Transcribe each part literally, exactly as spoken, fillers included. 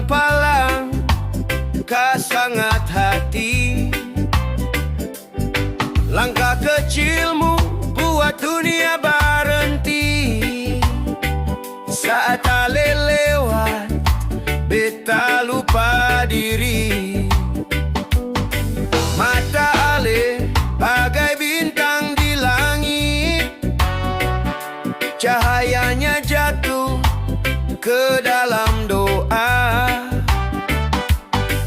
palang ka sangat hati. Langkah kecilmu buat dunia barenti. Saat ale lewat, beta lupa diri. Mata ale bagai bintang di langit. Cahayanya jatuh ke dalam doa.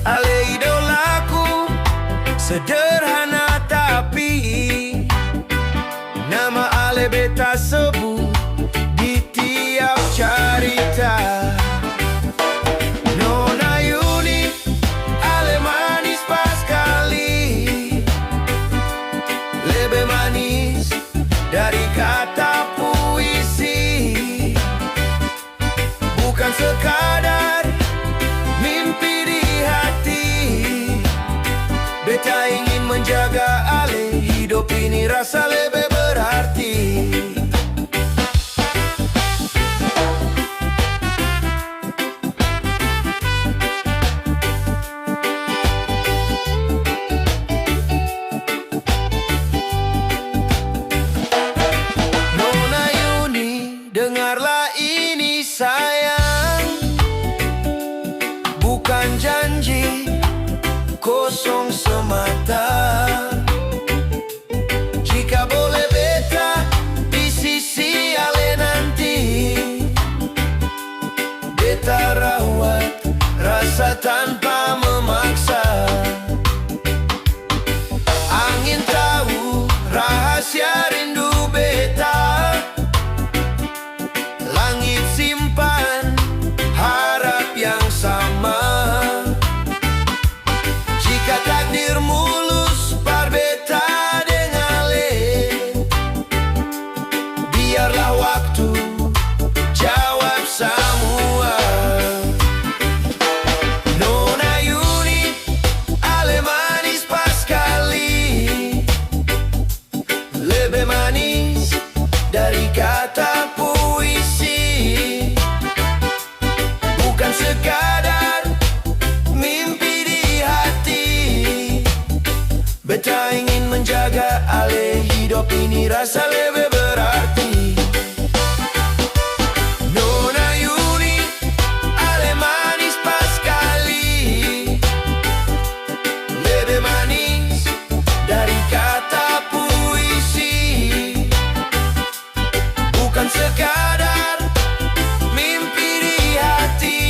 Ale idolaku, sederhana tapi nama ale beta sebut di tiap carita. Nona Yuni, ale manis paskali, lebe manis dari kata puisi. Bukan sekadar mimpi di hati, beta ingin menjaga ale, hidop ini rasa lebe berarti. Nona Yuni, dengarlah ini sayang, bukan janji kosong semata. Jika boleh beta di sisi ale nanti, beta rawat rasa tanpa memaksa. Angin tahu rahasia rindu beta. Langit simpan harap yang sama. Jika takdir mulus par beta deng ale, biarlah waktu jawab samua. Nona Yuni, ale manis paskali. Lebe manis dari kata puisi. Bukan sekadar mimpi di hati. Beta ingin menjaga ale, hidop ini rasa lebe berarti. Nona Yuni, ale manis paskali. Lebe manis dari kata puisi. Bukan sekadar mimpi di hati.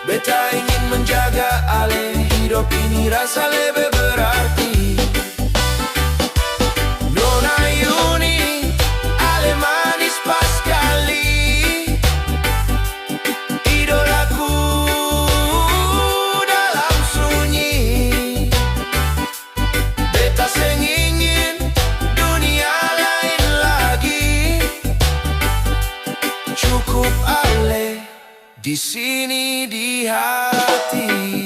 Beta ingin menjaga ale, hidop ini rasa lebe berarti. Nona Yuni, ale manis paskali. Idolaku dalam sunyi, beta seng ingin dunia lain lagi. Cukup ale di sini di hati.